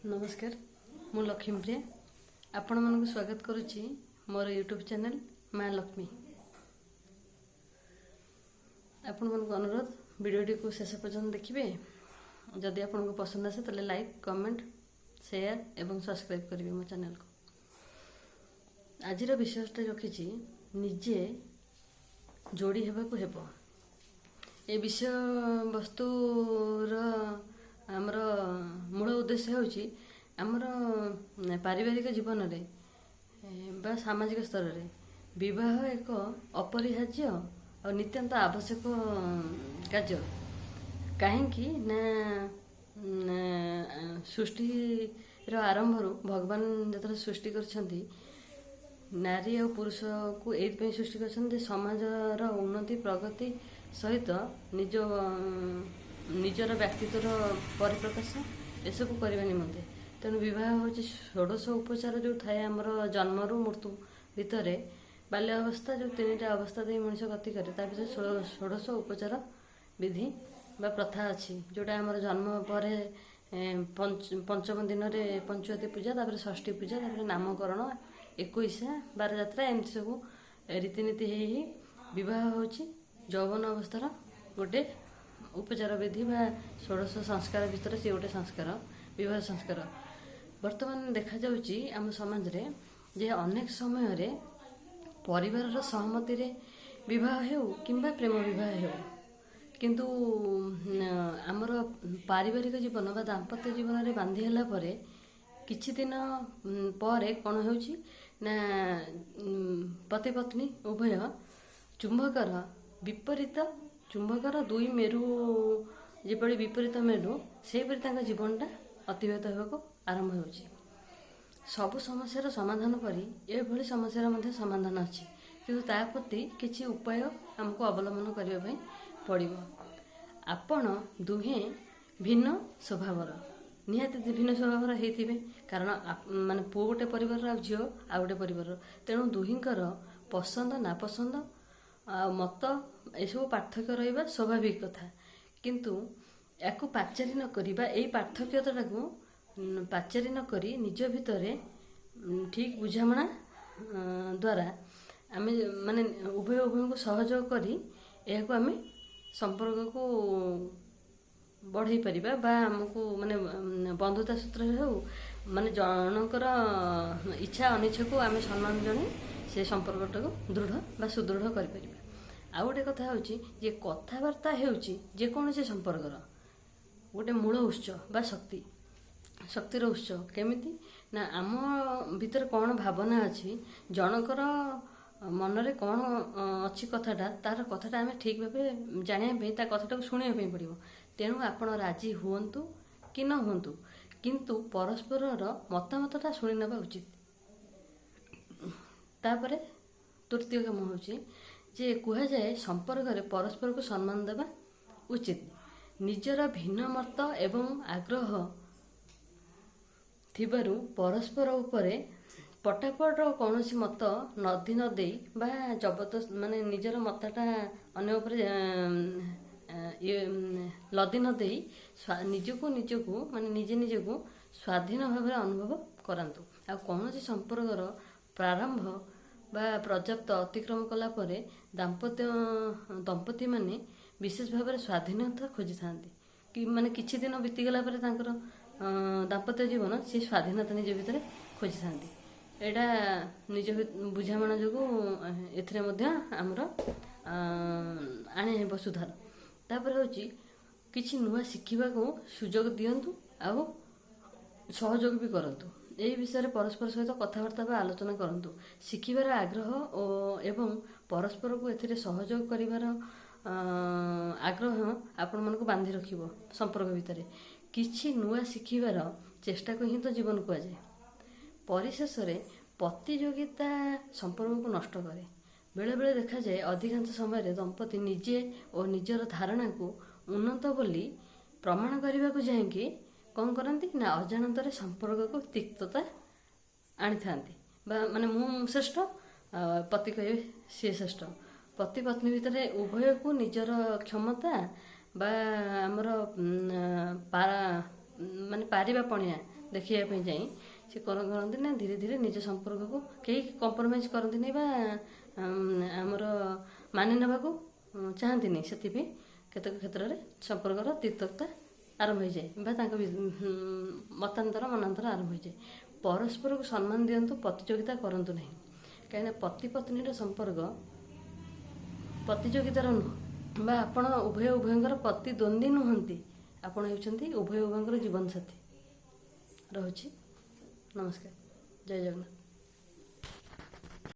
ନମସ୍କାର, ମୁଁ ଲକ୍ଷ୍ମୀପ୍ରିୟା ଆପଣମାନଙ୍କୁ ସ୍ୱାଗତ କରୁଛି ମୋର ୟୁଟ୍ୟୁବ୍ ଚ୍ୟାନେଲ୍ ମା ଲକ୍ଷ୍ମୀ। ଆପଣମାନଙ୍କୁ ଅନୁରୋଧ, ଭିଡ଼ିଓଟିକୁ ଶେଷ ପର୍ଯ୍ୟନ୍ତ ଦେଖିବେ। ଯଦି ଆପଣଙ୍କୁ ପସନ୍ଦ ଆସେ, ତାହେଲେ ଲାଇକ୍, କମେଣ୍ଟ, ସେୟାର ଏବଂ ସବସ୍କ୍ରାଇବ୍ କରିବେ ମୋ ଚ୍ୟାନେଲକୁ। ଆଜିର ବିଷୟଟା ରଖିଛି, ନିଜେ ଯୋଡ଼ି ହେବାକୁ ହେବ। ଏ ବିଷୟବସ୍ତୁର ଆମର ମୂଳ ଉଦ୍ଦେଶ୍ୟ ହେଉଛି, ଆମର ପାରିବାରିକ ଜୀବନରେ ବା ସାମାଜିକ ସ୍ତରରେ ବିବାହ ଏକ ଅପରିହାର୍ଯ୍ୟ ଆଉ ନିତ୍ୟାନ୍ତ ଆବଶ୍ୟକ କାର୍ଯ୍ୟ। କାହିଁକି ନା ସୃଷ୍ଟିର ଆରମ୍ଭରୁ ଭଗବାନ ଯେତେବେଳେ ସୃଷ୍ଟି କରିଛନ୍ତି, ନାରୀ ଆଉ ପୁରୁଷକୁ ଏଇଥିପାଇଁ ସୃଷ୍ଟି କରିଛନ୍ତି ଯେ ସମାଜର ଉନ୍ନତି ପ୍ରଗତି ସହିତ ନିଜର ବ୍ୟକ୍ତିତ୍ୱର ପରିପ୍ରକାଶ ଏସବୁ କରିବା ନିମନ୍ତେ। ତେଣୁ ବିବାହ ହେଉଛି ଷୋଡ଼ଶ ଉପଚାର ଯେଉଁ ଥାଏ, ଆମର ଜନ୍ମରୁ ମୃତ୍ୟୁ ଭିତରେ ବାଲ୍ୟ ଅବସ୍ଥା, ଯେଉଁ ତିନିଟା ଅବସ୍ଥା ଦେଇ ମଣିଷ ଗତି କରେ, ତା ଭିତରେ ଷୋଡ଼ଶ ଉପଚାର ବିଧି ବା ପ୍ରଥା ଅଛି, ଯେଉଁଟା ଆମର ଜନ୍ମ ପରେ ପଞ୍ଚମ ଦିନରେ ପଞ୍ଚୁଆତି ପୂଜା, ତାପରେ ଷଷ୍ଠୀ ପୂଜା, ତାପରେ ନାମକରଣ, ଏକୋଇଶା, ବାରଯାତ୍ରା, ଏମିତି ସବୁ ରୀତିନୀତି ହେଇ ହେଇ ବିବାହ ହେଉଛି ଯୌବନ ଅବସ୍ଥାର ଗୋଟେ ଉପଚାର ବିଧି ବା ଷୋଡ଼ଶ ସଂସ୍କାର ଭିତରେ ସିଏ ଗୋଟେ ସଂସ୍କାର, ବିବାହ ସଂସ୍କାର। ବର୍ତ୍ତମାନ ଦେଖାଯାଉଛି ଆମ ସମାଜରେ ଯେ ଅନେକ ସମୟରେ ପରିବାରର ସହମତିରେ ବିବାହ ହେଉ କିମ୍ବା ପ୍ରେମ ବିବାହ ହେଉ, କିନ୍ତୁ ଆମର ପାରିବାରିକ ଜୀବନ ବା ଦାମ୍ପତ୍ୟ ଜୀବନରେ ବାନ୍ଧି ହେଲା ପରେ କିଛି ଦିନ ପରେ କ'ଣ ହେଉଛି ନା ପତି ପତ୍ନୀ ଉଭୟ ଚୁମ୍ବକର ବିପରୀତ, ଚୁମ୍ବକର ଦୁଇ ମେରୁ ଯେପରି ବିପରୀତ ମେରୁ, ସେହିପରି ତାଙ୍କ ଜୀବନଟା ଅତିବାହିତ ହେବାକୁ ଆରମ୍ଭ ହେଉଛି। ସବୁ ସମସ୍ୟାର ସମାଧାନ ପରି ଏଭଳି ସମସ୍ୟାର ମଧ୍ୟ ସମାଧାନ ଅଛି, କିନ୍ତୁ ତା ପ୍ରତି କିଛି ଉପାୟ ଆମକୁ ଅବଲମ୍ବନ କରିବା ପାଇଁ ପଡ଼ିବ। ଆପଣ ଦୁହେଁ ଭିନ୍ନ ସ୍ୱଭାବର, ନିହାତି ଭିନ୍ନ ସ୍ୱଭାବର ହେଇଥିବେ, କାରଣ ମାନେ ପୁଅ ଗୋଟେ ପରିବାରର ଆଉ ଝିଅ ଆଉ ଗୋଟେ ପରିବାରର। ତେଣୁ ଦୁହିଁଙ୍କର ପସନ୍ଦ ନାପସନ୍ଦ ଆଉ ମତ ଏସବୁ ପାର୍ଥକ୍ୟ ରହିବା ସ୍ୱାଭାବିକ କଥା। କିନ୍ତୁ ୟାକୁ ପାଚେରୀ ନ କରି ବା ଏଇ ପାର୍ଥକ୍ୟତାଟାକୁ ପାଚେରୀ ନ କରି ନିଜ ଭିତରେ ଠିକ୍ ବୁଝାମଣା ଦ୍ୱାରା ଆମେ ମାନେ ଉଭୟ ଉଭୟଙ୍କୁ ସହଯୋଗ କରି ଏହାକୁ ଆମେ ସମ୍ପର୍କକୁ ବଢ଼େଇ ପାରିବା ବା ଆମକୁ ମାନେ ବନ୍ଧୁତା ସୂତ୍ରରେ ହେଉ, ମାନେ ଜଣଙ୍କର ଇଚ୍ଛା ଅନିଚ୍ଛାକୁ ଆମେ ସମ୍ମାନ ଜଣାଇ ସେ ସମ୍ପର୍କଟାକୁ ଦୃଢ଼ ବା ସୁଦୃଢ଼ କରିପାରିବା। ଆଉ ଗୋଟେ କଥା ହେଉଛି ଯେ କଥାବାର୍ତ୍ତା ହେଉଛି ଯେକୌଣସି ସମ୍ପର୍କର ଗୋଟେ ମୂଳ ଉତ୍ସ ବା ଶକ୍ତି, ଶକ୍ତିର ଉତ୍ସ। କେମିତି ନା ଆମ ଭିତରେ କ'ଣ ଭାବନା ଅଛି, ଜଣଙ୍କର ମନରେ କ'ଣ ଅଛି କଥାଟା, ତାର କଥାଟା ଆମେ ଠିକ୍ ଭାବେ ଜାଣିବା ପାଇଁ ତା କଥାଟାକୁ ଶୁଣିବା ପାଇଁ ପଡ଼ିବ। ତେଣୁ ଆପଣ ରାଜି ହୁଅନ୍ତୁ କି ନ ହୁଅନ୍ତୁ, କିନ୍ତୁ ପରସ୍ପରର ମତାମତଟା ଶୁଣି ନେବା ଉଚିତ। ତାପରେ ତୃତୀୟ କାମ ହେଉଛି ଯେ କୁହାଯାଏ, ସମ୍ପର୍କରେ ପରସ୍ପରକୁ ସମ୍ମାନ ଦେବା ଉଚିତ। ନିଜର ଭିନ୍ନ ମତ ଏବଂ ଆଗ୍ରହ ଥିବାରୁ ପରସ୍ପର ଉପରେ ପଟାପଟ କୌଣସି ମତ ନଦି ନ ଦେଇ ବା ଜବରଦସ୍ତ ମାନେ ନିଜର ମତଟା ଅନ୍ୟ ଉପରେ ଇଏ ଲଦି ନ ଦେଇ ନିଜକୁ ନିଜକୁ ମାନେ ନିଜେ ନିଜକୁ ସ୍ୱାଧୀନ ଭାବରେ ଅନୁଭବ କରାନ୍ତୁ। ଆଉ କୌଣସି ସମ୍ପର୍କର ପ୍ରାରମ୍ଭ ବା ପର୍ଯ୍ୟାପ୍ତ ଅତିକ୍ରମ କଲା ପରେ ଦାମ୍ପତ୍ୟ ଦମ୍ପତିମାନେ ବିଶେଷ ଭାବରେ ସ୍ୱାଧୀନତା ଖୋଜିଥାନ୍ତି କି ମାନେ କିଛି ଦିନ ବିତିଗଲା ପରେ ତାଙ୍କର ଦାମ୍ପତ୍ୟ ଜୀବନ ସେ ସ୍ୱାଧୀନତା ନିଜ ଭିତରେ ଖୋଜିଥାନ୍ତି। ଏଇଟା ନିଜ ବୁଝାମଣା ଯୋଗୁଁ ଏଥିରେ ମଧ୍ୟ ଆମର ଆଣି ହେବ ସୁଧାର। ତାପରେ ହେଉଛି କିଛି ନୂଆ ଶିଖିବାକୁ ସୁଯୋଗ ଦିଅନ୍ତୁ ଆଉ ସହଯୋଗ ବି କରନ୍ତୁ। ଏହି ବିଷୟରେ ପରସ୍ପର ସହିତ କଥାବାର୍ତ୍ତା ବା ଆଲୋଚନା କରନ୍ତୁ। ଶିଖିବାର ଆଗ୍ରହ ଓ ଏବଂ ପରସ୍ପରକୁ ଏଥିରେ ସହଯୋଗ କରିବାର ଆଗ୍ରହ ଆପଣମାନଙ୍କୁ ବାନ୍ଧି ରଖିବ ସମ୍ପର୍କ ଭିତରେ। କିଛି ନୂଆ ଶିଖିବାର ଚେଷ୍ଟାକୁ ହିଁ ତ ଜୀବନ କୁହାଯାଏ। ପରିଶେଷରେ ପ୍ରତିଯୋଗିତା ସମ୍ପର୍କକୁ ନଷ୍ଟ କରେ। ବେଳେବେଳେ ଦେଖାଯାଏ, ଅଧିକାଂଶ ସମୟରେ ଦମ୍ପତି ନିଜେ ଓ ନିଜର ଧାରଣାକୁ ଉନ୍ନତ ବୋଲି ପ୍ରମାଣ କରିବାକୁ ଯାଇକି କ'ଣ କରନ୍ତି ନା ଅଜାଣତରେ ସମ୍ପର୍କକୁ ତିକ୍ତତା ଆଣିଥାନ୍ତି ବା ମାନେ ମୁଁ ଶ୍ରେଷ୍ଠ, ପତି କହିବେ ସିଏ ଶ୍ରେଷ୍ଠ। ପତି ପତ୍ନୀ ଭିତରେ ଉଭୟକୁ ନିଜର କ୍ଷମତା ବା ଆମର ମାନେ ପାରିବା ପଣିଆ ଦେଖିବା ପାଇଁ ଯାଇ ସେ କ'ଣ କରନ୍ତି ନା, ଧୀରେ ଧୀରେ ନିଜ ସମ୍ପର୍କକୁ କେହି କମ୍ପ୍ରମାଇଜ୍ କରନ୍ତିନି ବା ଆମର ମାନି ନେବାକୁ ଚାହାନ୍ତିନି। ସେଥିପାଇଁ କେତେକ କ୍ଷେତ୍ରରେ ସମ୍ପର୍କର ତିକ୍ତତା ଆରମ୍ଭ ହୋଇଯାଏ ବା ତାଙ୍କ ମତାନ୍ତର ମନାନ୍ତର ଆରମ୍ଭ ହୋଇଯାଏ। ପରସ୍ପରକୁ ସମ୍ମାନ ଦିଅନ୍ତୁ, ପ୍ରତିଯୋଗିତା କରନ୍ତୁ ନାହିଁ। କାହିଁକିନା ପତି ପତ୍ନୀର ସମ୍ପର୍କ ପ୍ରତିଯୋଗିତାର ନୁହଁ ବା ଆପଣ ଉଭୟ ଉଭୟଙ୍କର ପ୍ରତିଦ୍ୱନ୍ଦ୍ୱୀ ନୁହନ୍ତି। ଆପଣ ହେଉଛନ୍ତି ଉଭୟ ଉଭୟଙ୍କର ଜୀବନସାଥୀ। ରହୁଛି, ନମସ୍କାର, ଜୟ ଜଗନ୍ନାଥ।